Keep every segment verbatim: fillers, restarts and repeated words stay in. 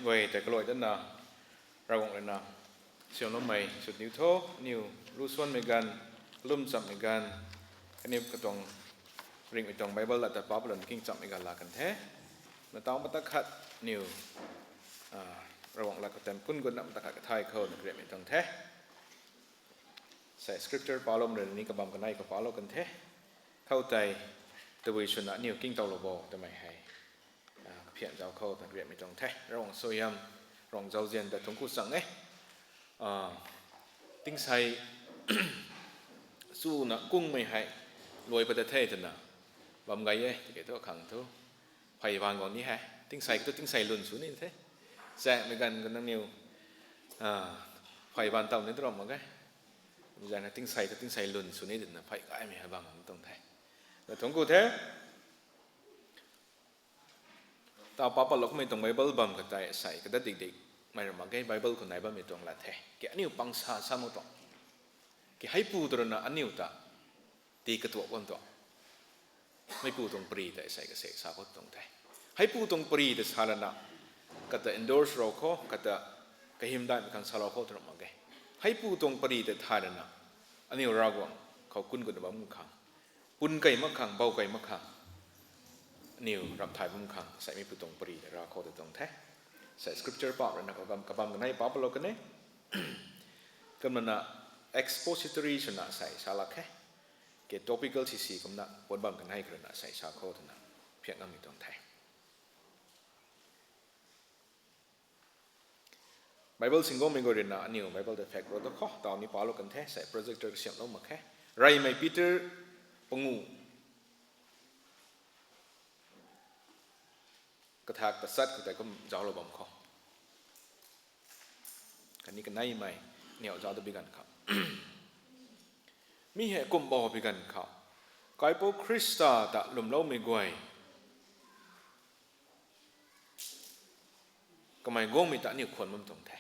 Guay tei kaluai datna, Ravguangc rui na siamloumei sw diu tho. Aniu lu suanmei ganv, kalum chammei ganv, kaniw katuang ringhmei tuang Bible lat ta pap lun king chammei ganv laa kan the. Na taw mata khat aniu Ravguangc lat khou tan kun gutna mata khat kathay khou na kariammei tuang the. Sei scripture paloumei rui ni kabam kanei khou palou kan the. Khoutei tabui swna aniu king towlou bo twmei hei kaphian zauc khou tan kariammei tuang the. Ravguangc suaihiam, Ravguangc zauzian ta thungc ku chang e. Tingsei chuna kungmei hei luai pat ta the twna bam gay e tiki thu khang thu phey van guang ni hei tingsei thu tingsei lwn sw ni the. Zaengmei ganv khou nangniw phey van taw ni tu ram mak ge. Zaeng tingsei thu tingsei lwn sw ni twna phey gaymei hei bang tuang the. Na thungc ku the. Ta pa patloumei tuang Bible bam katei sei kadat dik dik mei ra mak ge, Bible khou nai bammei tuang lat the. Ki aniu pangsa sa mak tuang. Ki heipu tu rui na aniu ta tii katuak bam tuang. Meipu tuang pari tei sei kasek sa khou tuang the. Heipu tuang pari tei sa lana kata endorse rou khou, kata kahymdaihmei khang salou khou tu ram mak ge. Heipu tuang pari tei thay lana aniu Ravguangc khou kun gutna bam khang, pun key mak khang, bou key mak khang, aniu ramh thay bam khang sei meipu tuang pari tei ra khou tu tuang the. Sei scripture pap rui na kabam, kabam kanei pap lou kan e. Kumna expository swna sei sa lak khe. Ke topical sisi kumna puat bam kanei khou rui na sei sa khou twna phiak ngammei tuang the. Bible singguangmei guay rui na aniu Bible ta phek ro ta khou taw ni palou kan the, sei projector kasiamhlou mak khe. Reymei Peter pangu kathak tachat khou tei kum zauclou bam khou, khatni kaneimei niw zauc ta bi ganv khou, mi hei kum bou bi ganv khou, Kaipouc Khrista ta lwmloumei guay kamei guangmei ta aniu khwan bam tuang the.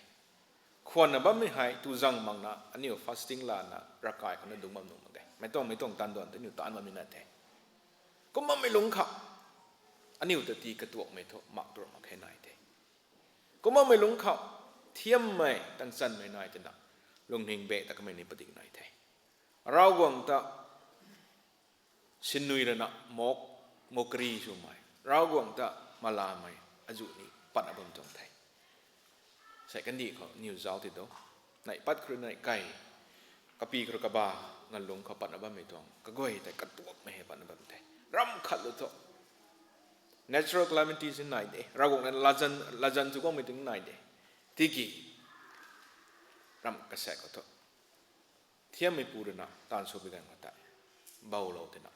Khwanna bammei hei tu zang makna aniu fasting lana ravkai khou na dungc bam nuh mak ge. Mei tuang, mei tuang taanv duan ta aniu taanv bammei na the. Kum bammei lungc khou aniu ta tii katuakmei thu mak tu ram mak khe nai the. Kum bammei lungc khou thiammei tangchanmei nai twna lungning bek ta kamei ni padik nai the. Ravguangc ta sinui rana mok, mockery swmei, Ravguangc ta malamei azuh ni patna bam tuang the. Sei kandih khou niw zauc ti do. Nai pat khou rui nai key, kapi khou rui kaba, ngalungc khou patna bammei tuang kaguay tei katuakmei hei patna bam the. Ram khat lu thu natural calamities ni nai de, Ravguangc na latzan, latzan tu guangmei tuang nai de. Tiki ram kasaek khou thu thiammeipu rui na taanv sw bi ganv khou ta boulou tina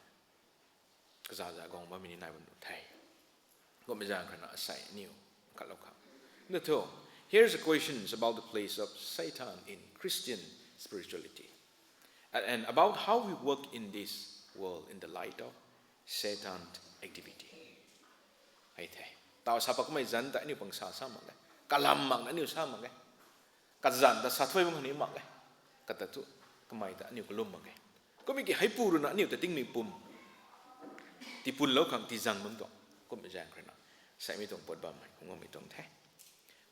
kazaza guang bammei ni nai bam nuh the. Kummei zaeng khou na asei aniw khatlou khang, na thu, here's a questions about the place of Satan in Christian spirituality and, and about how we work in this world in the light of Satan's activity. Hei the. Taw sa pat kummei zanc ta aniu pangsa sa mak e. Kalam makna aniu sa mak e. Kazanc ta sa thuy bam khang ni mak e. Kata thu kamei ta aniu kalum mak e. Kummei ki heipu rui na aniu ta tingmei pum tipunlou khang tizang bam tuang. Kummei zaeng khou rui na seimei tuang pat bammei kungmei tuang the.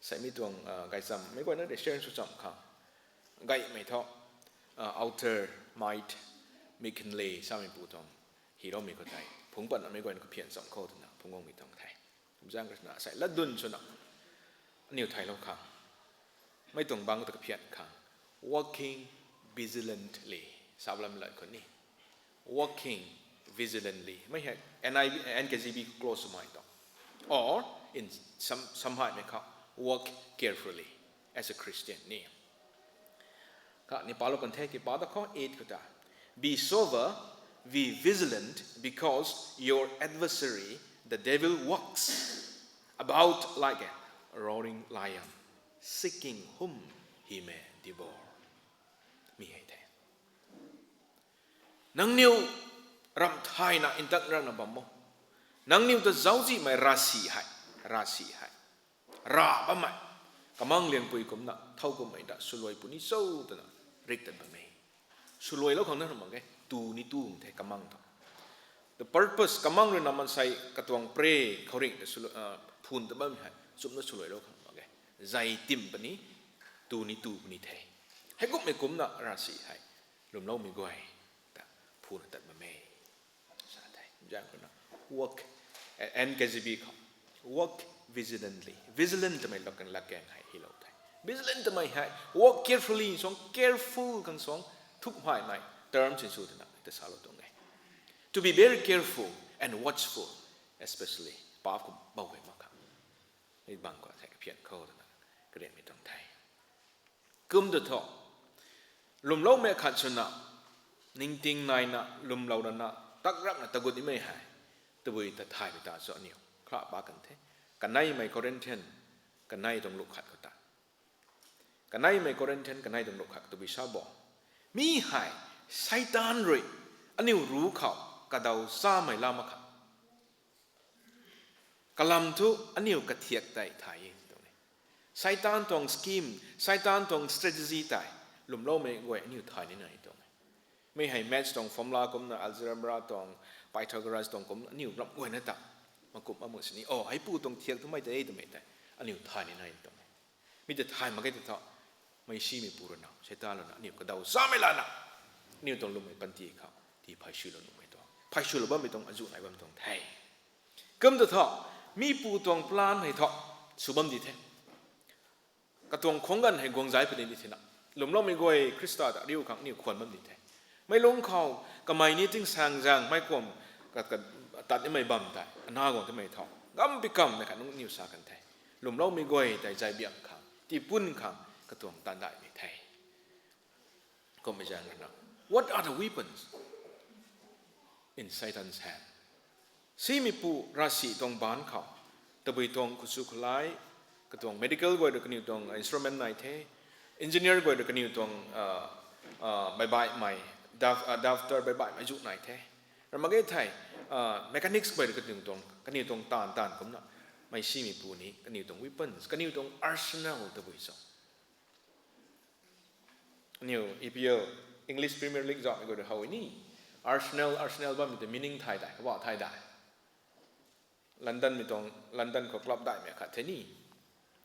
Seimei tuang gaychamv meic guayna restaurant sw cham khang gaymei thu author Mike McKinley sameipu tuang hiroumei khou tei phungc patna meic guayna kaphian cham khou twna phungc guangmei tuang the. Zaeng khou rui na sei latdyn swna aniu thaylou khang, mei tuang bangc ta kaphian khang, walking vigilantly, sablam lat khou ni, walking vigilantly mei hei N I V, N K J V close mai tuang, or in some, some heimei khou, walk carefully as a Christian ni. Khatni palou kan the, ki pa da khou eight khou ta, be sober, be vigilant, because your adversary, the devil, walks about like a roaring lion, seeking whom he may devour. Mi hei the. Nangniw ramh thayna ntak rana bam o. Nangniw ta zauczihmei ravsic hei, ravsic hei, rav bammei, kamang liangpui kumcna thow kummei ta swluai puni cho twna rik tat bam e. Swluailou khang na mak e, tu ni tu the kamang thu. The purpose, kamang rui na maansei katuang prey khou ringh ta phun ta bammei hei chumna swluailou khang. zai tim puni, tu ni tu puni the. Heikumhmei kumcna ravsic hei lwmloumei guay ta phuna tat bam e. Sa the, zang khuna, work, N K J V khou, work vigilantly. Vigilant twmei lak, latkaeng hei hylou the. Vigilant twmei hei work carefully suang, careful khang suang, thukmei mei term sinsw twna ta salou tuang e. To be very careful and watchful, especially paap khou bau guay mak khang. Mei bang khou thei kaphian khou twna karianmei tuang the. Kum ta thu, lwmloumei khat swna, ningting naina lwmlou rana, tak rakna tagut nimei hei, tabui ta thaymei ta cho aniu kha pa kan the. Kaneimei Corinthian, kanei tuang luk khat khou ta. Kaneimei Corinthian, kanei tuang luk khat tabui sa bo. Mi hei, Seitaan rui, aniu ru khou, kadaw chamei la mak kha. Kalam thu aniu kathiak tei thay e tuang e. Seitaan tuang scheme, Seitaan tuang strategy tei, lwmloumei guay aniu thay ni nai tuang e. Mi hei maths tuang formula kumna, algebra tuang, Pythagoras tuang kumna, aniu ram guayna ta. Makum amu sini, o, heipu tuang thiak twmei tei, twmei tei, aniu thay ni nai tuang e. Mi ta thay mak ge ta thu, meicsimeipu rui na, Seitaan rui na, aniu kadaw chamei lana, aniu tuang lwmmei panty khou, tii pheyswlou nuhmei tuang, pheyswlou bammei tuang, azuh nai bam tuang the. Kum ta thu, mipu tuang plan hei thu, sw bam di the. Katuang khwang ganv hei guang zai puni di thena. Lwmloumei guay Khrista ta riu khang aniu khwan bam di the. Meic lungc khou, kamei ni tingsaengzaeng meic kuam, ka, ka, tat nimei bam tei, ana guang timei thu. Gam pi kamna kha nunc aniu sa kan the. Lwmloumei guay tei zai biang khang, tipun khang, katuang taan daihmei the. Kummei zaeng rui na, what are the weapons in Satan's hand? Simeipu ravsic tuang baanc khou, tabui tuang khusu khulai, katuang medical guay rui kaniw tuang instrument nai the, engineer guay rui kaniw tuang, baibaihmei, doctor baibaihmei zu nai the. Ra mak ge thei, mechanics guay rui kaniw tuang, kaniw tuang taanv taanv kumna, mei simeipu ni kaniw tuang weapons, kaniw tuang arsenal tabui cho. Aniu E P L, English Premier League zaumei guay rui how ni. Arsenal, Arsenal bammei ta meaning thay dai, kabah thay dai. London mei tuang, London khou club daihmei khat the ni.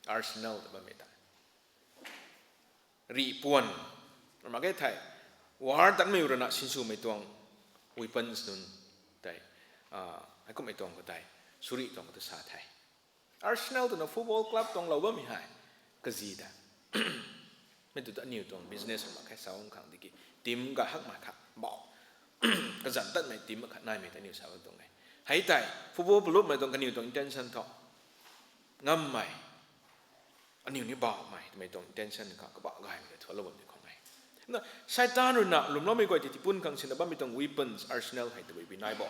Arsenal ta bammei ta. Rih puan. Ra mak ge thei, war tanmei rui na sinswmei tuang weapons nunc tei, heikummei tuang khou tei, suri tuang khou ta sa the. Arsenal twna football club tuang lou bammei hei, kazi ta. Mei tu ta aniu tuang business mak khe sa bam khang diki, team gay hakmei khat bau, kazanc tatmei team khat naimei ta aniu sa bam tuang e. Hei tei, football clubmei tuang kaniw tuang intention thu, ngammei, aniu ni bauhmei twmei tuang intention khou kabah gaymei ta thuanlou bam di khang e. Na, Seitaan rui na lwmloumei guay tei tipun khang sina bammei tuang weapons, arsenal hei tabui bi nai bo.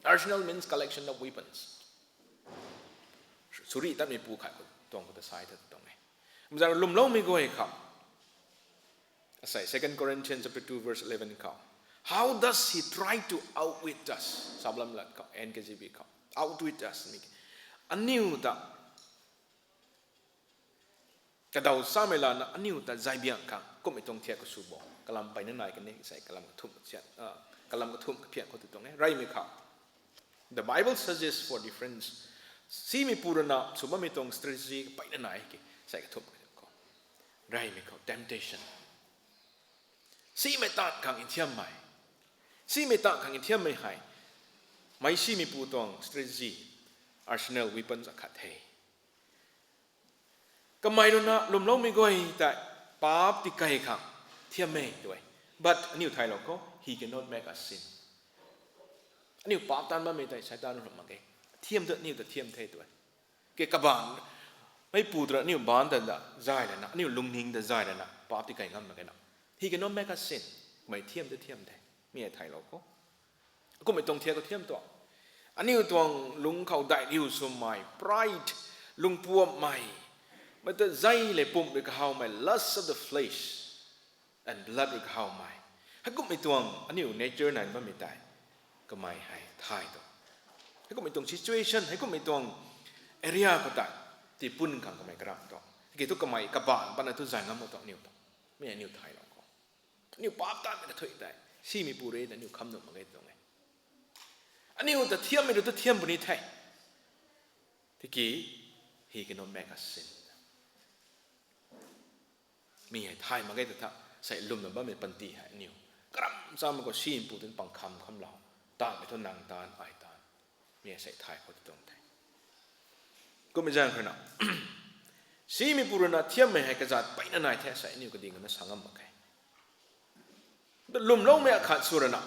Arsenal means collection of weapons. Suri tatmeipu khat khou tuang khou ta sai ta tuang e. Mzar lwmloumei guay khou, asei Second Corinthians chapter two verse eleven khou, how does he try to outwit us? Sablam lat khou, N K J V khou, outwit us mi, aniu ta kadaw chamei lana aniu ta zai biang khang kummei tuang thiak kasw bo. Kalam peyna nai kani sei kalam kathumh, kalam kathumh kaphian khou tu tuang e. Reymei khou, the Bible suggests four different, simeipu rui na sw bammei tuang strategy peyna nai ki, sei kathumh khou. Reymei khou, temptation. Simei tat khang nthiammei. Simei tat khang nthiammei hei, mei simeipu tuang strategy, arsenal, weapons akhat the. Kamei rui na lwmloumei guay tei paap tikei khang thiam e tu e. But aniu thaylou khou, he cannot make us sin. Aniu paap taanv bammei tei Seitaan rui mak ge. Thiam tu aniu ta thiam the tu e. Ke kabaanc, meipu tu rui aniu baanc ta zay lana, aniu lungning ta zay lana paap tikei ngam mak ge na. He cannot make us sin. Kamei thiam ta thiam the. Mi e thaylou khou, kummei tuang thiak khou thiam tu, aniu tuang lungc khou daih riu swmei, pride, lungpuammei, mei ta zei le pumc rui kahawmei, lust of the flesh and blood rui kahawmei, heikummei tuang aniu nature nai bammei tei kamei hei thay tu, heikummei tuang situation, heikummei tuang area khou tei tipun khang kamei karam tu, ki thu kamei kabaanc pana tu zay ngam mak tu aniu tu, mi aniu thaylou khou, aniu paap taanvmei kathuic tei simeipu rui ta aniu kham nuh mak ge tuang e. Aniu ta thiammei rui tu thiam puni the. Tiki, he cannot make us sin. Mi hei thay mak ge ta tha, sei lwmna bammei panty hei aniu karam chamei khou simpu tin pang kham kham lou. Tanmei thu nang taanv, ai taanv. Mi hei sei thay khou ti tuang the. Kummei zaeng khou na, simeipu rui na thiammei hei kazat peyna nai the, sei aniu kading na sa ngam mak khe. Lwmloumei akhat sw rui na,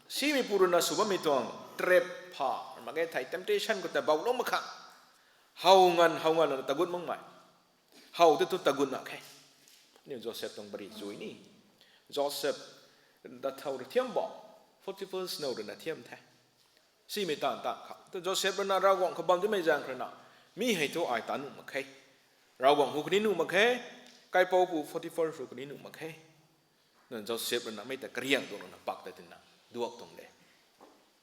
simeipu rui na sw bammei tuang trap pha, mak ge thei temptation khou ta boulou mak kha. How nganv, how nganv na tagut makmei. How tei thu tagut na khe. Aniu Joseph tuang pary chui ni. Joseph ta thow rui thiam bo. Potiphar's now rui na thiam the. Simei taanv ta khou. Tu Joseph rui na Ravguangc khou bam timei zaeng khou rui na, mi hei thu ai ta nuh mak khe. Ravguangc hu kani nuh mak khe. Kaipoupu Potiphar hu kani nuh mak khe. Na Joseph rui na mei ta kariang tuang rui na pak ta tina duak tuang de.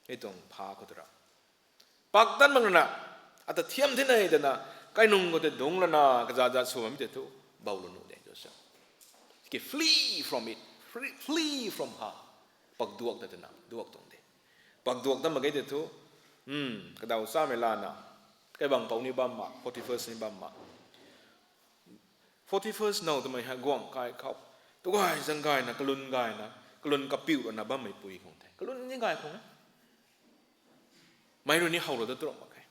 Hei tuang pha khou tu ra. Pak tan mak rui na, ata thiam the nei twna, kainung khou tei dungc lana, kazat zat sw bammei tei thu, boulou nuh de, Joseph. Ki flee from it, flee, flee from her. Pak duak ta tina, duak tuang de. Pak duak ta mak ge tei thu, hmm, kadaw chamei lana, kaibang pou ni bam ma, Potiphar's ni bam ma. Potiphar's now twmei hei guangc kai khou, tu gay zang gayna, kalun gayna, kalun kapiu rana bammei pui khang the. Kalun ni gay khang e. Mei rui ni how rou ta tuang mak khe.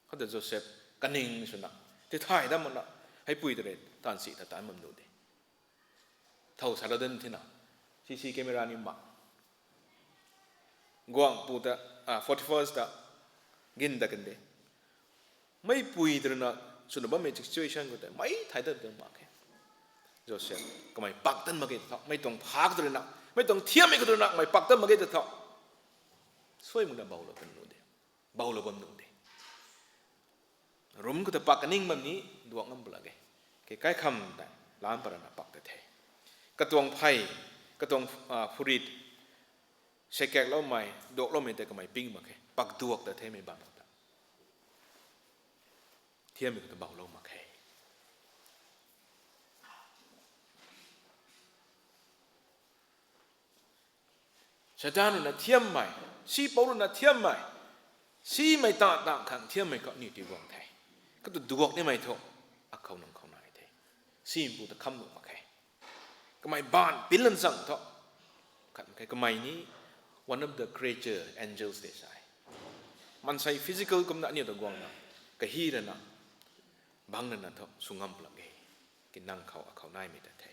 Khoutei Joseph kaning swna, tithay dam makna, hei pui ta rui taanv si ta taanv bam nuh de. Thow sa lou dun thina, C C camera ni ma. Guangcpu ta, ah, Potiphar's ta, gin ta kan de. Meipui ta rui na, swna bammei situation khou tei, mei thay ta tuang mak khe. Joseph, kamei pak tan mak ge ta tho, mei tuang pha khou tu rui na, mei tuang thiammei khou tu rui na, kamei pak tan mak ge ta tho. Suai makna boulou kan nuh de. Boulou bam nuh de. Room khou ta pak kaning bam ni, duak ngam pw lak ge. Ke kaikham tei, lam para na pak ta the. Katuang phey, katuang, ah, phurit, seikakloumei, duakloumei tei kamei ping mak khe. Pak duak ta the mei bam ta. Thiammei khou ta boulou mak khe. Satan rui na thiammei, sipou rui na thiammei, simei ta tang khang thiammei khou aniu tiguang the. Katu duak nimei thu, akhou nang khou nai the. Simpu ta kham nuh mak khe. Kamei baanv pin lan chang thu, khat mak khe kamei ni one of the creature, angels tei sa e. Maansei physical kumna aniu ta guangna, kahi rana, bang rana thu sw ngam pw lak ge. Ki nang khou akhou naimei ta the.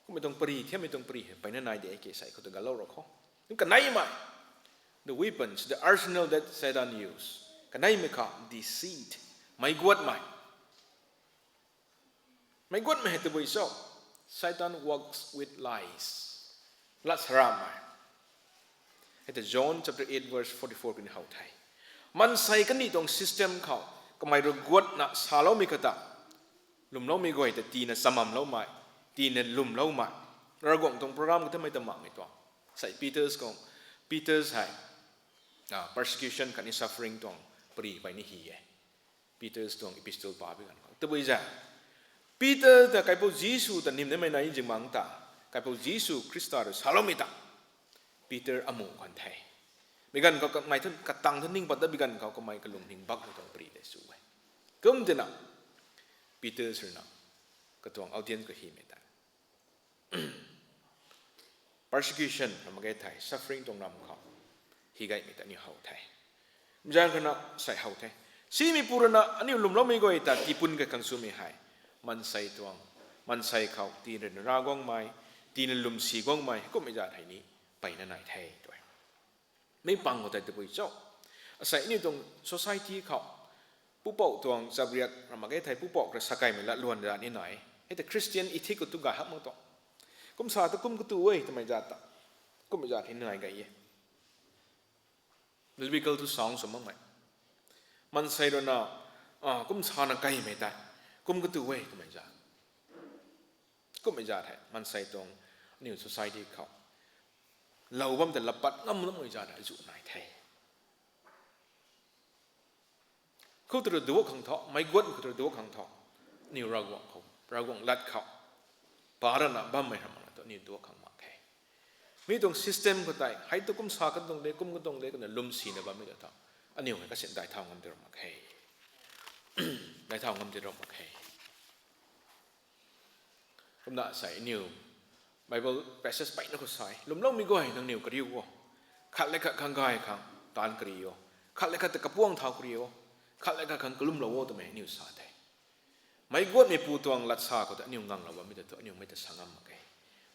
Kummei tuang pary, thiammei tuang pary hei peyna nai de, ke sei khou ta galou rou khou. Kaneimei, the weapons, the arsenal that Satan use. Kaneimei kha deceit, meic guatmei. Meic guatmei hei tabui cho? Satan works with lies. Lat sarammei. Hei ta John chapter eight verse forty-four kani how the. Maansei kandih tuang system khou, kamei rui guatna saloumei khou ta, lwmloumei guay ta tiina chamamloumei, tiina lwmloumei. Ravguangc tuang program khou tamei ta makmei tuang. Sei Peter's khou, Peter's hei, ah, persecution khatni suffering tuang pary peyni hi e. Peter's tuang epistle pa bi ganv khou. Tabui za, Peter ta kaipouc Jisu ta nim nimei nai zingbangc ta, kaipouc Jisu Khrista rui saloumei ta, Peter amu khwan the. Bi ganv khou kamei thu katang thu ning pat ta bi ganv khou kamei kalung ning bakmei tuang pary tei sw e. Kum tina, Peter rui na, katuang audience khou himei ta persecution ram mak ge thei, suffering tuang ram khou, hi gaymei ta aniu how the. Zaeng khou na sei how the. Simeipu rui na aniu lwmloumei guay ta tiipun kei khang swmei hei, maansei tuang, maansei khou tii rui na rav guangmei, tiina lwmsi guangmei kummei zat hei ni peyna nai the tw e. Mei pang khou tei tabui cho? Asei aniu tuang society khou, pupouc tuang chapriak ram mak ge thei pupouc rui sa kaimei lat luan zat ni nai. Hei ta Christian ethic khou tu gay hak mak tuang. Kum sa ta kum katu e twmei zat ta, kummei zat hei nai gay e. Biblical tu sound sw makmei. Maansei rui na, ah, kum sa na kaimei tei, kum katu e twmei zat. Kummei zat hei maansei tuang, aniu society khou, lou bam tei lapat ngam makmei zat hei zu nai the. Khou tu rui duak khang thu, meic guat khou tu rui duak khang thu, aniu Ravguangc khou, Ravguangc lat khou, pa rana bammei ram mak na thu aniu duak khang mak khe. Mi tuang system khou tei, hei tu kum sa katuang de, kum katuang de, kana lwmsina bammei ta thu, aniu hei kasin dai thau ngam ti rou mak khe. Dai thau ngam ti rou mak khe. Na sei aniu Bible passage peyna khou sa e, lwmloumei guay nangniw kariu o, khat le khat khang gay khang taanc kari o, khat le khat ta kapuang thau kari o, khat le khat khang kalumlou o twmei aniw sa the. Meic guatmei pu tuang lat sa khou ta aniw nganglou bammei ta thu aniw mei ta sa ngam mak ge.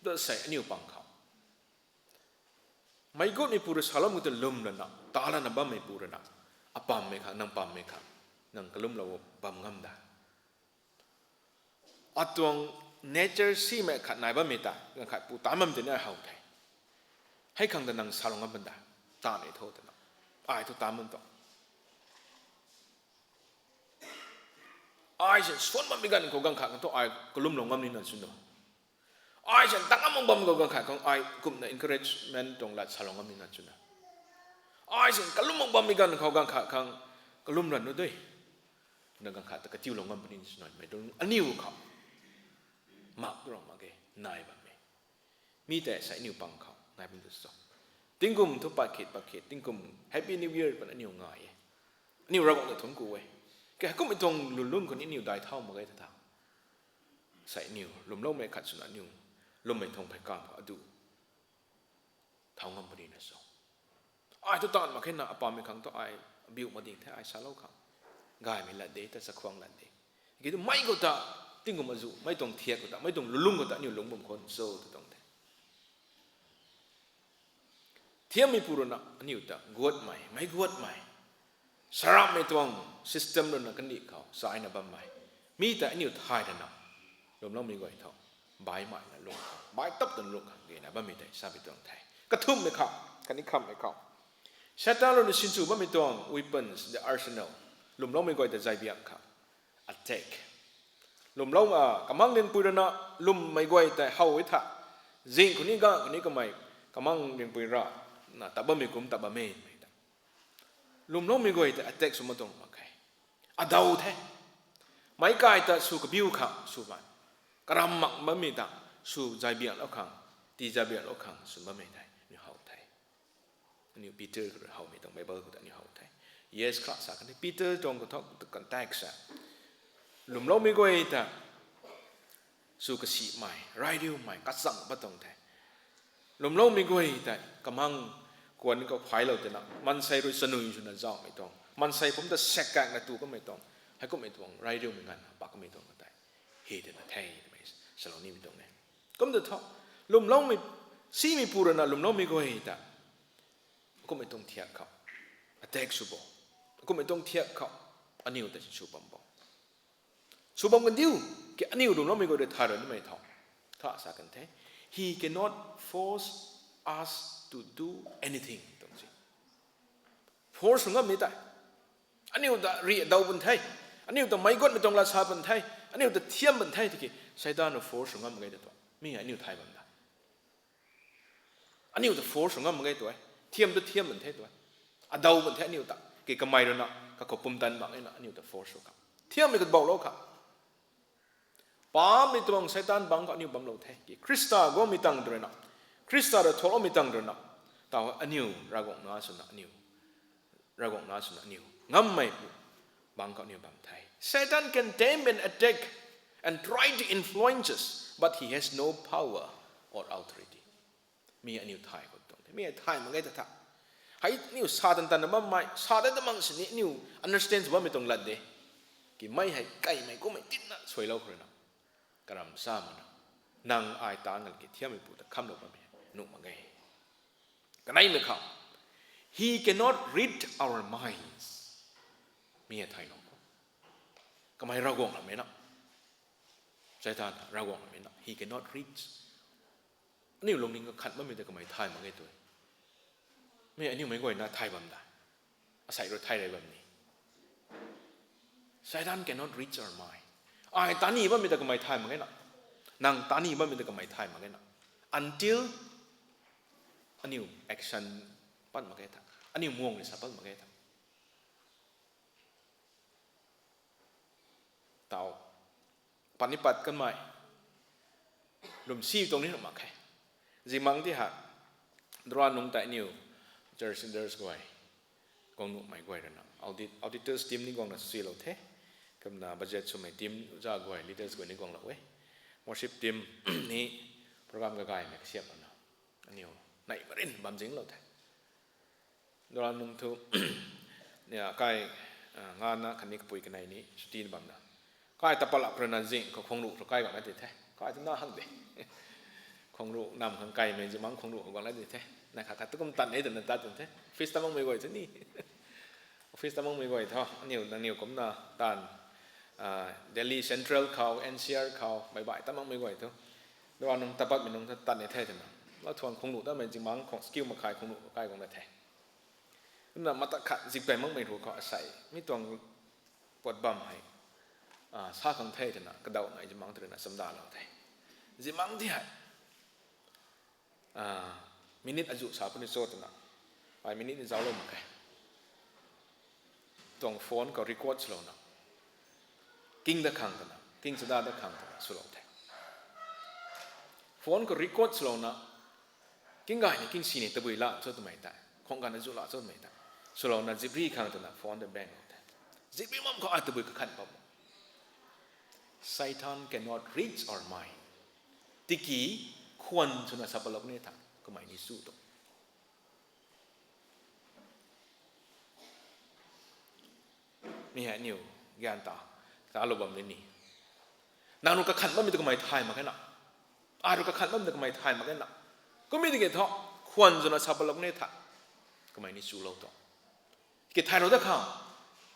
Tat sei aniw pang khou meic guatmei pu rui saloumei ta lwm lana ta lana bammei pu rui na, apammei khang, nang pammei khang, nang kalumlou bam ngam da. Atuang nature simei khat nai bammei ta ganv khat pu taanc bam tei ni how the. Hei khang ta nang salou ngam bam da, taanv e tho twna, ai thu taanc bam tuang. Ai sin suan bammei ganv khou ganv khat khang thu ai kalumlou ngam nina swna, ai sin tang ngam bam khou ganv khat khang ai kumna encouragement tuang lat salou ngam nina swna, ai sin kalum bammei ganv khou ganv khat khang kalum ran nu de, na ganv khat ta katiulou ngam puni swna mei tuang aniw khou mak rau mak ge, nai bammei. Mi tei sei aniw pang khou nai bam tu cho. Tingkum thu pakhit pakhit tingkum Happy New Year pan aniw ngai e, aniw Ravguangc ta thunc ku e. Ke heikummei tuang lwnlung khou ni aniw dai thau mak ge ta tha, sei aniw lwmloumei khat swna aniw lwmmei tuang phey kam khou adu thau ngam puni na cho. Ai thu taanv mak khe na, apammei khang thu ai abiu mak ding the, ai salou khang gaymei lat de ta, chakhwang lat de. Ki tu mei khou ta, tingkum azu mei tuang thiak khou ta, mei tuang lulung khou ta aniw lungc bam khwan cho tu tuang the. Thiammei pu rui na aniw ta guatmei, meic guatmei, sarammei tuang system rui na kandih khou chaina bammei, mi ta aniw thay rana, lwmloumei guay tho, baihmei na lung khang, baih tap tana lung khang gena bammei tei sa pi tuang the. Kathumhmei khou, khatni khamhmei khou, Satan rui na sinsw bammei tuang weapons, the arsenal, lwmloumei guay ta zaybiak khang attack. Lwmlou a kamang rinpui rui na, lwmmei guay tei how e tha, zing khou ni ga khou ni kamei kamang rinpui ra na tat bammei kum tat bammei mei ta, lwmloumei guay tei attack sw ma tuang mak khe. Adau the. Meic kai ta sw kabiu khang sw bam, karam mak bammei ta sw zaybiaklou khang, tii zaybiaklou khang sw bammei tei ni how the. Aniu Peter khou rui howmei tuang Bible khou ta aniu how the. Yes, kha sa kan the, Peter tuang khou thu context a, lwmloumei guay ta sw kasimei, rai riumei, kachang pat tuang the. Lwmloumei guay tei kamang kuan khou phailou tina, maansei rui chanui swna zauhmei tuang, maansei pumc ta sek kakna tu kamei tuang, heikummei tuang rai riumei nganv pak kamei tuang tei hi tina the twmei salou nimei tuang e. Kum ta thu, lwmloumei, simei pu rui na lwmloumei guay ta kummei tuang thiak khou attack sw bo, kummei tuang thiak khou aniw ta sw bam bo, sw bam kandiu, ki aniw lwmloumei guay rui thay ra nimei tho, kha sa kan the. He cannot force us to do anything tuang si. Force sw ngammei tei, aniu ta ri adau bam the, aniu ta meic guatmei tuang lat sa bam the, aniu ta thiam bam the tiki, Seitaan rui force sw ngam mak ge ta tuang. Mi aniu thay bam da. Aniu ta force sw ngam mak ge tu e. Thiam ta thiam bam the tu e. Adau bam the aniu ta. Ki kamei rui na kakhou pumtan mak e na aniu ta force sw khang, thiammei khat bauhlou khang, pamei tuang Seitaan bangc khou aniu bamlou the. Ki Khrista guangmei tang rui na, Khrista rui thuakloumei tang rui na, tau aniu Ravguangc na swna aniu, Ravguangc na swna aniu ngammei bangc khou aniu bam the. Satan can tempt and attack and try to influence us, but he has no power or authority. Mi aniu thay khou tuang the, mi thay mak ge ta tha. Hei aniu sa tan tanna bammei, sa tan ta mak sini aniu understand sw bammei tuang lat de. Ki mei hei kaimei kummei tinna suailou khou rui na, karam sa mana, nang ai ta ngal ki thiammei pu ta khamlou bammei nuh mak ge. Kaneimei khou, he cannot read our minds. Mi hei thay lou khou, kamei Ravguangc lamei na, Seitaan Ravguangc lamei na, he cannot read. Aniu lungning khou khat bammei ta kamei thay mak ge tu e. Mi aniu meic guayna thay bam da, asei rui thay rei bam ni. Satan cannot reach our mind. Ai tani bammei ta kamei thay mak ge na, nang tani bammei ta kamei thay mak ge na, until aniu action pat mak ge tha, aniu muang ni sa pat mak ge tha. Tau, pat ni pat kanmei, lwmsi tuang ni nuh mak khe. Zimang ti ha, dura nungc tei aniu church leaders guay, guang nuhmei guay rui na, audit, auditors team ni guangna silou the. Kumna budget swmei team za guay, leaders guay ni guanglou e. Worship team ni program kagaymei kasiamh lana, aniu nei marin bam zinglou the. Dora nung thu, nia kai, ah, ngana khatni kapui kanei ni chuti bamna, kai tapalak rana zing khou khwangruh khou kai guang na di the. Kai tu na hang de. Khwangruh nam khang kaimei zimang khwangruh khou guang na di the. Na khat khat tu kum tan e twna tat tun the. Office tamangmei guay thu ni. Office tamangmei guay thu, aniu nangniw kumna tan, ah, Delhi Central khou, N C R khou, meic bai tamangmei guay thu, dora nung tapatmei nung thu tan e the twna, lau thuan khwangruh tamei zimang khang skill makhai khwangruh khou kai guang na the. Kumna mata khat zip kai makmei ruc khou asei mi tuang puat bam hei, ah, sa khang the twna kadaw nai zimang twna chamdalou the. Zimang ti hei, ah, minute azuh sa puni cho twna, ai minute ni zauclou mak khe. Tuang phone khou record swlouna, king da khang twna, king chada da khang twna swlou the. Phone khou record swlouna, king gay ni king si ni tabui la cho twmei tei, khang ganv azuh la cho twmei tei, swlouna zipri khang twna phone ta bang lou the. Zipri mam khou ai tabui kakhan bam. Satan cannot reach our mind. Tiki khwan swna sa palou ni tha, kamei ni su tu. Mi hei aniu gyan ta, talou bam ni ni. Nang nu kakhan bammei tu kamei thay mak khe na. Ai ru kakhan bammei tu kamei thay mak khe na. Kummei tiki thu, khwan swna sa palou ni tha, kamei ni chulou tu. Ki thaylou da khang,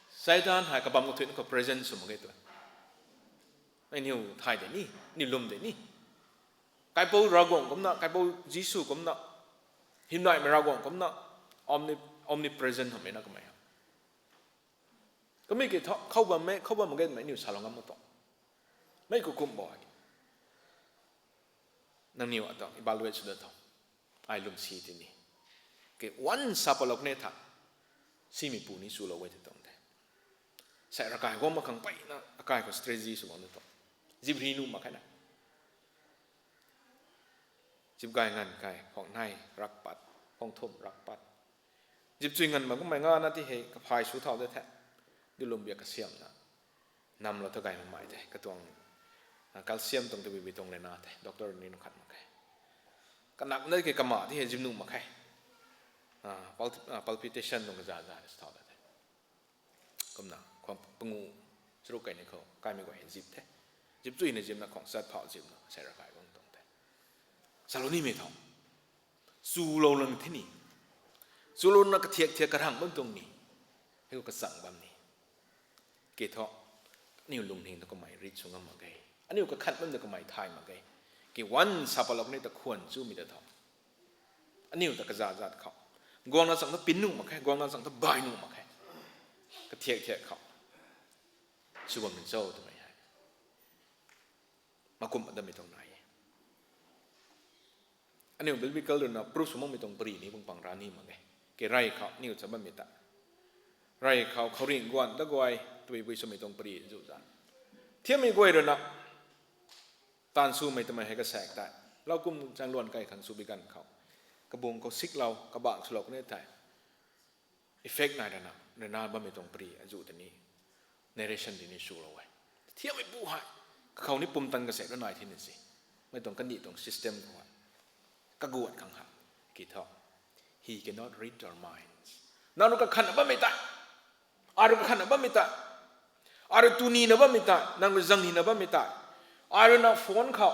Satan hei kabam kathuina khou present sw mak ge tu. Aniu thay de ni, aniu lwm de ni. Kaipouc Ravguangc kumna, Kaipouc Jisu kumna, hymdaihmei Ravguangc kumna, omni-, omnipresent hamhmei na kamei. Kamei ki thu, khou bammei, khou bam mak ge twmei aniu salou ngam mak tuang. Mei khou kum bo hei. Nangniw atuang evaluate sw da tho. Ai lwm si ti ni. Ke once sa palou ni tha, simeipu ni chulou e ti tuang the. Sei ravkai guang mak khang peyna, akai khou strategy sw bam ni tuang. Zip ri nuh mak khe na. Zip gay nganv kai, khwang nei rak pat, khwang thumh rak pat. Zip chui nganv bam kummei ngana ti hei kaphay sw thau de the. Dilwm biak kasiamhna, namlou tha gay makmei the. Katuang, ah, calcium tuang tabui bui tuang lena the. Doctor ni nu khat mak khe. Kanak na ki kama ti hei zip nuh mak khe. Ah, pal-, ah, palpitation tuang kaza za sw thau de the. Kumna, khwang pangu, charuk kai ni khou, kaimei guay zip the. Zip chuina zipna khwang chat phau zipna, sei ravkai guang tuang the. Salou nimei tho. Chulou lang the ni. Chulouna kathiak thiak karang bam tuang ni. Hei khou kachang bam ni. Ke thu, aniu lungning tu kamei rit sw ngam mak ge. Aniu kakhan bam tu kamei thay mak ge. Ke once sa palou ni ta khwan chumei ta tho. Aniu ta kaza zat khou. Guangna chang ta pin nuh mak khe, guangna chang ta bai nuh mak khe. Kathiak thiak khou. Sw bam ni cho twmei hei. Makum adamei tuang nai e. Aniu biblical ruina proof sw makmei tuang pari ni bung pang ra ni mak e. Ke rey khou aniu cha bammei ta. Rey khou khouringh guan da guay, tabui bui swmei tuang pari zu za. Thiammei guay ruina, taanv swmei twmei hei kasaek tei. Lau kum chang luan kai khang sw bi ganv khou. Kabung khou siklou, kabak swlou kani tei. Effect nai rana, rana bammei tuang pari azu tei ni, narration tei ni swlou e. Thiammei pu hei, kakhou ni pumtan kasaek rana nai thina si. Mei tuang kandih tuang system khou hei. Kaguat khang hei. Ki thu. He cannot read our minds. Nang rui kakhanna bammei tei. Ai rui kakhanna bammei tei. Ai rui tu nina bammei tei. Nang rui zang nina bammei tei. Ai rui na phone khou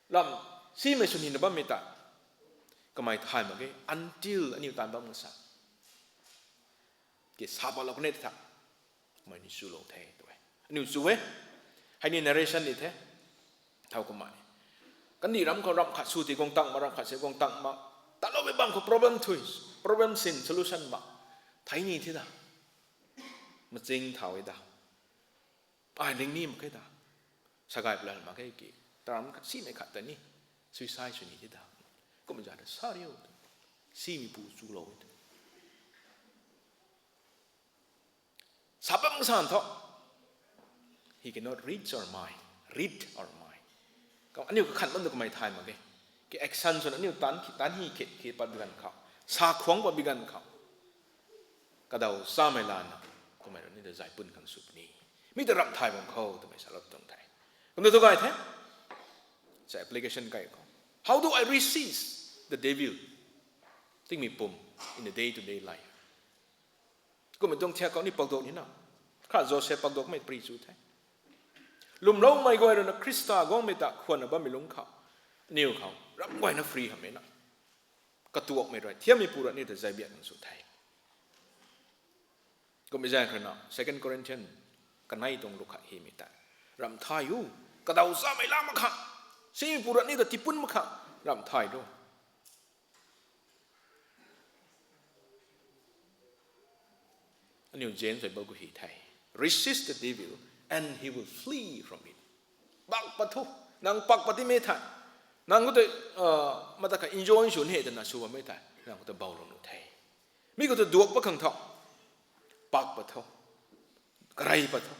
lam simei sw nina bammei tei. Kamei thay mak ge, until aniu taanv bam ngasa. Ki sa palou kani tha. Kamei ni swlou the tu e. Aniu chu e. Hei ni narration ni the. Thau kamei. Kandih ram khou ram khat sw ti guang tang ma, ram khat se guang tang ma. Taloumei bam khou problem thui. Problem sin solution ma. Thei ni thi da. Maching thau e da. Ai ling ni mak khe da. Sagai plan mak khe ki. Taram khat simei khat ta ni. Suicide sw ni thi da. Kum za ta sa riu. Simei pu chulou e tu. Sa bam san thu. He cannot read our mind. Read our mind. Aniu kakhan bam tu kamei thay mak ge. Ki action swn aniu tan ki, tan hi khe, khe pat bi ganv khou. Sa khwang pat bi ganv khou. Kadaw samei lana. Kamei rui ni ta zay pun khang sw puni. Mi ta ramh thay bam khou twmei salou tuang the. Kumna tu gay the. Sa application kai khou, how do I resist the devil? Tingmei pum in the day to day life. Kummei tuang thiak khou ni pakduk nina. Kha Joseph pakdukmei pri chu the. Lwmloumei guay rui na Khrista guangmei ta khwanna bammei lungc khou, aniw khou ram guayna free hamhmei na, katuakmei rui thiammeipu rui aniw ta zaybiak nang sw the. Kummei zaeng khou na Second Corinthian kanei tuang luk khat hymei ta, ram thay u, kadaw chamei la mak kha, simeipu rui aniw ta tipun mak kha, ram thay lu. Aniu James Bible khou hy the, resist the devil and he will flee from it. Pak pat tho, nang pak pat timei the, nang khou tei, mata kha enjoy sw ni he twna sw bammei the, nang khou ta bowlou nuh the. Mi khou ta duak pat khang tho, pak pat tho, karey pat tho.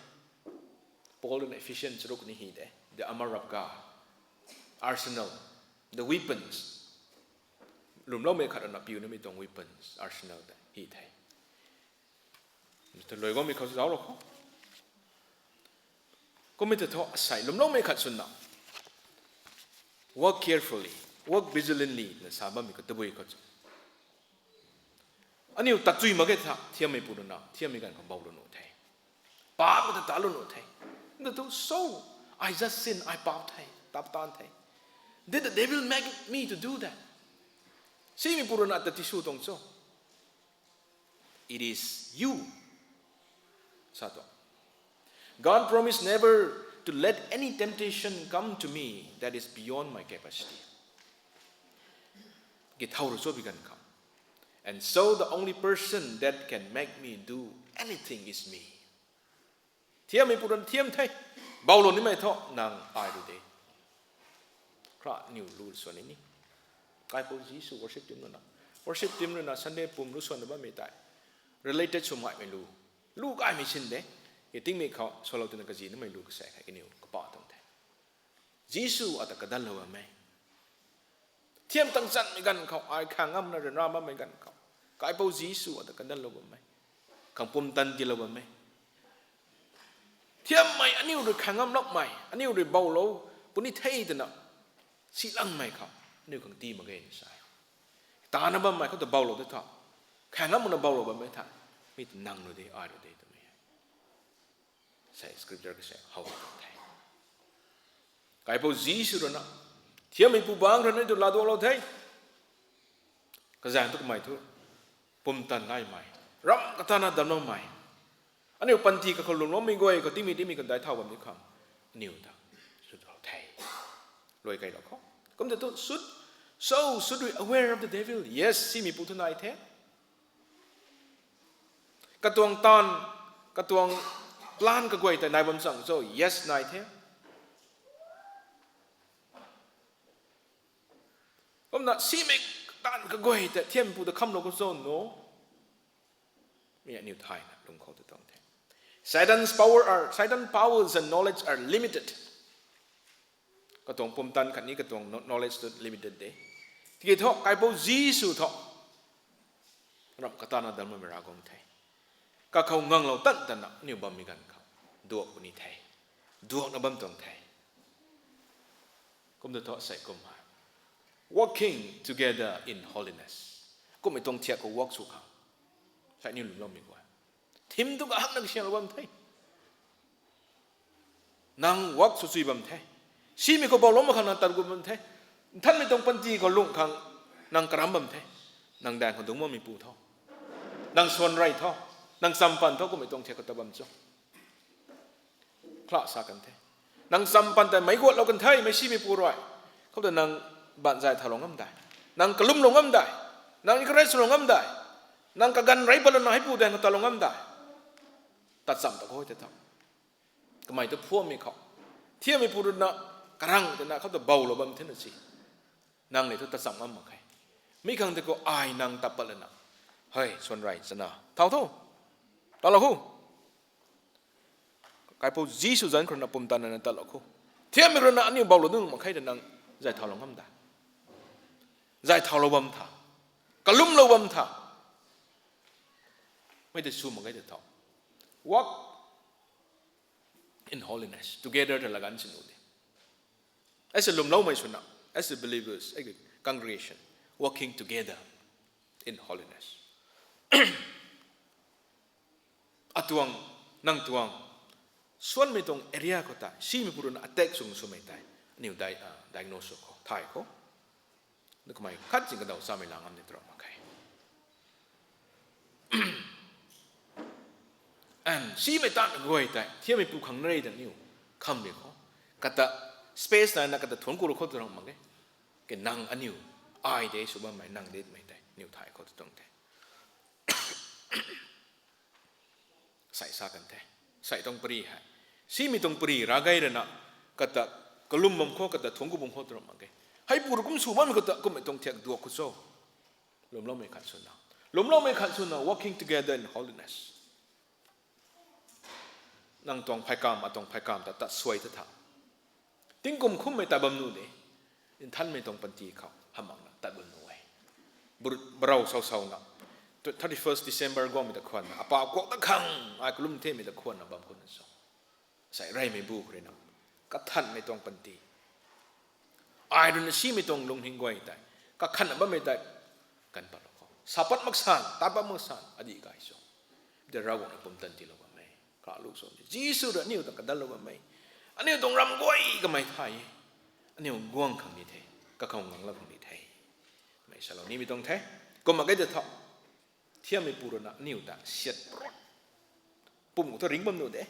Paul rui na Ephesians charuk ni hy de, the armor of God, arsenal, the weapons. Lwmloumei khat rui na piu nimei tuang weapons, arsenal ta hy the. Tei lui guangmei khou zauclou khou, kummei ta thu asei lwmloumei khat swna, work carefully, work vigilantly na sa bammei khou tabui khou chu, aniu tatchui mak ge tha thiammeipu rui na thiammei ganv khou bowlou nuh the, paap ta talou nuh the. Nda tu so, I just sin, I paap the, tap taan the. Did the devil make me to do that? Simeipu rui na ta tisw tuang cho? It is you, sa tuang. God promised never to let any temptation come to me that is beyond my capacity. Kithau rui cho bi ganv khou, and so the only person that can make me do anything is me. Thiammeipu rui na thiam the, bowlou nimei thu nang ai rui de. Kha niw lu swan ni ni, Kaipouc Jisu worship team rui na, worship team rui na Sunday pum lu swan na bammei tei related sw maimei lu, lu kaimei sin de. Ki tingmei khou swlou twna kazi namei lu kasei kha kaniw kapa tuang the. Jisu ata kadanlou bammei, thiam tang chanmei ganv khou, ai khang ngamna ryanra bammei ganv khou, Kaipouc Jisu ata kadanlou bammei, khang pumtan tiilou bammei, thiammei aniu rui khang ngam lakmei, aniu rui bowlou puni the twna silangmei khou aniu khang tii mak ge na sa. Tana bammei khou ta bowlou de tho, khang ngamna bowlou bammei tha, mi ta nang rui de, ai rui de twmei sa scripture kasei how tuang the. Kaipouc Jisu rui na thiammeipu bangc rui na tu laaduaklou the. Kazaeng thu kamei thu pumtan naimei, ram katana damcloumei, aniu panty kakhou lwmloumei guay khou tingmei tingmei kandai thau bam ni khang aniw ta sw tuang the. Luai kailou khou, kum ta tu should, so should we aware of the devil? Yes, simeipu thu nai the. Katuang taanv, katuang plan kaguay tei nai bam chang cho? Yes, nai the. Kumna simei taanv kaguay tei thiammeipu ta khamlou khou cho? No. Mi aniu thayna lung khou ta tuang the. Satan's power are, Satan powers and knowledge are limited. Katuang pumtan khatni katuang kno-, knowledge tu limited de. Tiki thu Kaipouc Jisu thu ram katana damcloumei Ravguangc the. Kakhou nganglou tan tana aniu bammei ganv khou duak puni the, duakna bam tuang the. Kum ta thu sei kum hei, working together in holiness. Kummei tuang thiak khou work sw khang, sei aniu lwmloumei guay, thim tu kahakna kasianglou bam the. Nang work sw chui bam the. Simei khou bowlou mak khang nang tat gu bam the. Nthanmei tuang panty khou lung khang nang karam bam the. Nang daeng khou dungc bammeipu tho, nang swan rey tho, nang champan tho, kummei tuang thiak khou ta bam cho? Kla sa kan the. Nang champan tei meic guatlou kan the, meic simeipu rui. Khou ta nang baanc zay thaulou ngam dai, nang kalumlou ngam dai, nang encourage lou ngam dai, nang kaganv rey patlouna heipu daeng khou talou ngam dai. Tacham ta khou tei tho, kamei tu phuammei khou, thiammeipu rui na karang tei na khou ta bowlou bam thena si, nang le thu tacham ngam mak khe. Mi khang tei khou ai nang tat pat lana, hei swan rey chana thau tho, talou khou. Kaipouc Jisu zanc khou rui na pumtan nana tatlou khou, thiammei rui na aniu bowlou dungc mak khe ta nang zay thaulou ngam dai, zay thaulou bam tha, kalumlou bam tha. Mei tei sw mak khe tei tho, walk in holiness together ta laganv si nuh de. As a lwmloumei swna, as a believers, as a congregation, working together in holiness. Atuang, nang tuang, suanmei tuang area khou tei, simei pu rui na attack sw swmei tei, aniu di-, ah, diagnose sw khou, thay khou. Nakumei khat zing kadaw chamei lang am ni tro mak khe. And simei tan guay tei, thiammei pu khang na rei ta niw, kham ri khou. Kata space na na kata thuanc ku ru khou tu rang mak ge. Ke nang aniu, ai de sw bammei, nang ditmei tei, niw thay khou tu tuang the. Sai sa kan the. Sai tuang pari hei. Simei tuang pari ra gay rana, kata kalum bam khou, kata thuanc ku bam khou tu rang mak ge. Hei pu rui kum sw bammei kata kummei tuang thiak duak khou cho. Lwmloumei khat swna. Lwmloumei khat swna, working together in holiness. Nang tuang phaikam, atuang phaikam ta, ta suai ta tha. Tingkum khummei tat bam nuh de. Nthanmei tuang panty khou, hamh makna tat bam nuh e. Bur-, barau sau sauna. Thirty-first December guangmei ta khwanna. Apa kuak ta khang, ai kalum themei ta khwanna bam khou na cho. Sai reymei bu khou rui na. Kathanmei tuang panty. Ai rui na simei tuang lungning guay tei. Kakhanna bammei tei. Kan pat lou khou. Sa pat mak san, tat pat mak san, adih gay cho. De Ravguangc na pumtan tiilou bam e. Kalu so. Jisu rui aniu ta kadallou bam e. Aniu tuang ram guay kamei thay e. Aniu guang khang ni the. Kakhou nganglou khang ni the. Mei salou nimei tuang the. Kum mak ge de tho. Thiammei pu rui na aniu ta siat prot. Pum khou ta ring bam nuh de.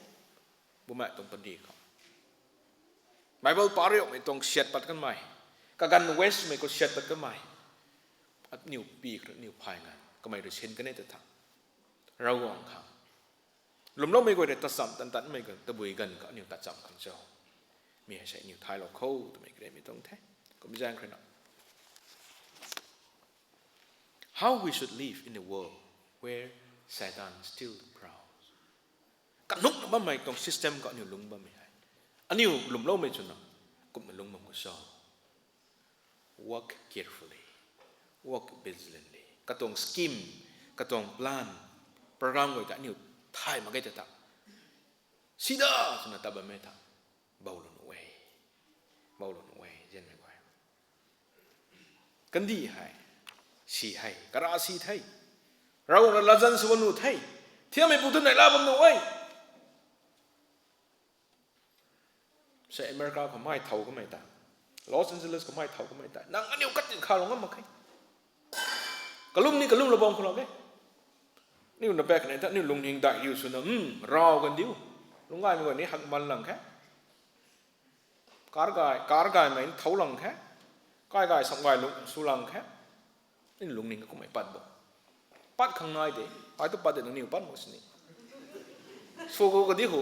Bumaengh tuang panty khou. Bible pa riumei tuang siat pat kanmei. Kaganv waste mei khou siat pat kanmei. Aniu pi khou aniu phay ngan. Kamei rui sin kan e ta tha. Ravguangc khang. Lwmloumei guay rui tacham tan tanmei ganv, tabui ganv khou aniu tacham khang cho. Mi hei sei aniu thaylou khou twmei karemei tuang the. Kum zaeng khou rui na. How we should live in a world where Satan still prowls. Kanukna bammei tuang system khou aniu lungc bammei hei. Aniu lwmloumei swna, kumna lungc bam khou cho. Work carefully. Work vigilantly. Katuang scheme, katuang plan, program guay ta aniu thay mak ge ta tha. Sida swna tat bammei tha. Boulou nuh e. Boulou nuh e, zianmei guay. Kandih hei. Si hei. Kara si the. Ravguangc rui latzan sw bam nuh the. Thiammei pu tu neihla bam nuh e. Sei America khou mei thow kamei ta. Los Angeles khou mei thow kamei ta. Nang aniu kat ti khalou ngam mak khe. Kalum ni kalum lou bam khou lak e. Aniu na bak nei ta, aniu lungning dai riu swna, hmm, raw kan diu. Lungc gaymei guay ni hak man lang khe. Kar gay, kar gaymei thow lang khe. Kai gay sam gay lung sw lang khe. Aniu lungning kumhmei pat bo. Pat khang nai de, ai tu pat de nangniw pat mak sini. Sw khou kadi ho.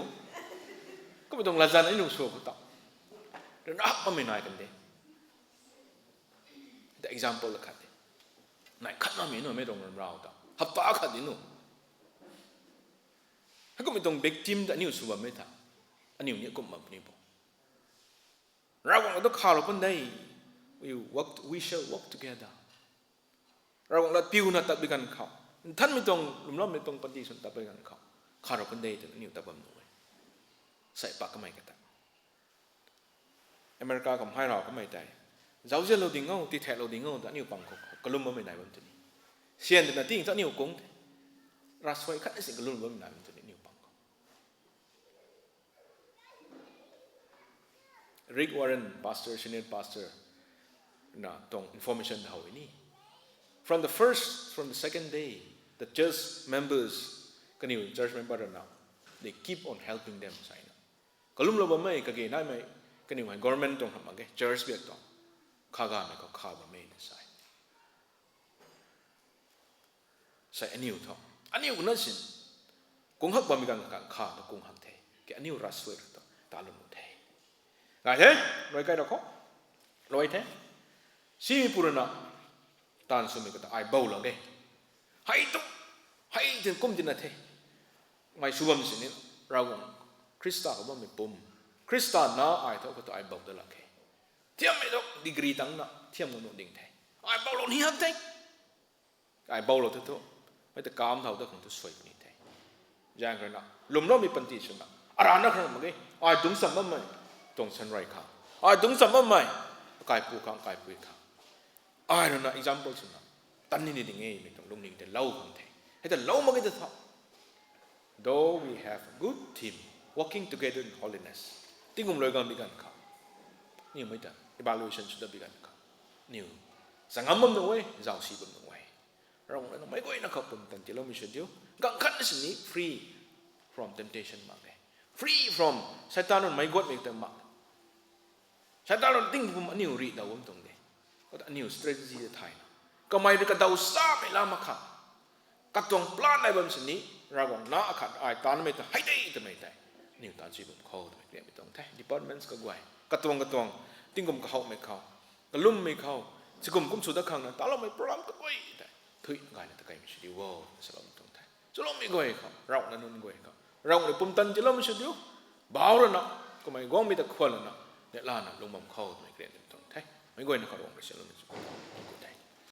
Kummei tuang latzan aniu sw khou ta. Ryanrap bammei nai kan de. The example la khat de. Nai khat na mi nu mei tuang ram rau ta. Hapta khat di nu. Hei kummei tuang victim ta aniu sw bammei tha. Aniu ni kum bam puni bo. Ravguangc tu khalou pun de. We work, we shall work together. Ravguangc lat piuna tat bi ganv khou. Nthanmei tuang, lwmloumei tuang panty swn tat bi ganv khou. Khalou pun de twna aniu tat bam nuh e. Sei pak kamei kata. America khou mei raw kamei tei. Zauzianlou ding o, tithatlou ding o, ta aniu pang khou kalum bammei nai bam tuni. Syan twna ting ta aniu kung the. Ravsuai khat na sing kalum bammei nai bam tuni aniu pang khou. Rick Warren, pastor, senior pastor, na tuang information how ni. From the first, from the second day, the church members, kaniw church member na, they keep on helping them, sa na. Kalumlou bammei, kage naimei, kaniw hei government tuang hamh mak ge, church biak tuang. Kha gamei khou kha bammei na sa. Sei aniu thu. Aniu na sin. Kung hak bammei ganv kha, kha na kung hak the. Ke aniu ravsuai ra tu. Ta lun the. Ngai the, rui kai ra khou. Rui the. Si purana. Taanv swmei kata ai bou lak ge. Hei tu. Hei tin kum tina the. Mai sw bam sini. Ravguangc. Khrista khou bammei pum. Khrista na ai thu kata ai bou da lak ge. Thiammei thu degree tangna. Thiam ngu nu ding the. Ai boulou ni hak the. Ai boulou the thu. Mei ta kam thau ta khang thu suai puni the. Zaeng kharna. Lwmloumei panty swna. Arana khang mak ge. Ai dungc cham bammei. Tuang san rui khang. Ai dungc cham bammei, akaipu khang, akaipui khang, ai rui na example swna tan ni ni ding e mei tuang lungning tei lou khang the. Hei ta lou mak ge ta tha. Though we have a good team working together in holiness, tingkum lui ganv bi ganv khou, aniu mei ta evaluation sw dat bi ganv khou, aniu changam bam nuh e, zausi bam nuh e. Ravguangc rui na meic guayna khou pumtan tiiloumei sw diu. Ganv khat sini free from temptation mak e, free from Satan rui meic guatmei ta mak. Satan rui tingkum aniu rih daw bam tuang de. Khou ta aniu strategy ta thayna, kamei rui kadaw samei lam akhat, katuang plan nai bam sini, Ravguangc na akhat ai tanmei ta hei de twmei tei aniu taanv chui bam khou twmei kariamei tuang the. Departments kaguay, katuang katuang, tingkum kahowmei khou, kalummei khou, sikum kum sw dat khang na taloumei program kaguay tei thuy gayna ta kaimei sw diu o, salou tuang the. Chuloumei guay khou, Ravguangc na nunc guay khou Ravguangc rui pumtan tiiloumei sw diu. Bau rui na, kamei guangmei ta khwan lana, neihla na lung bam khou twmei kariamei tuang the. Meic guayna khou Ravguangc rui saloumei sw khou the.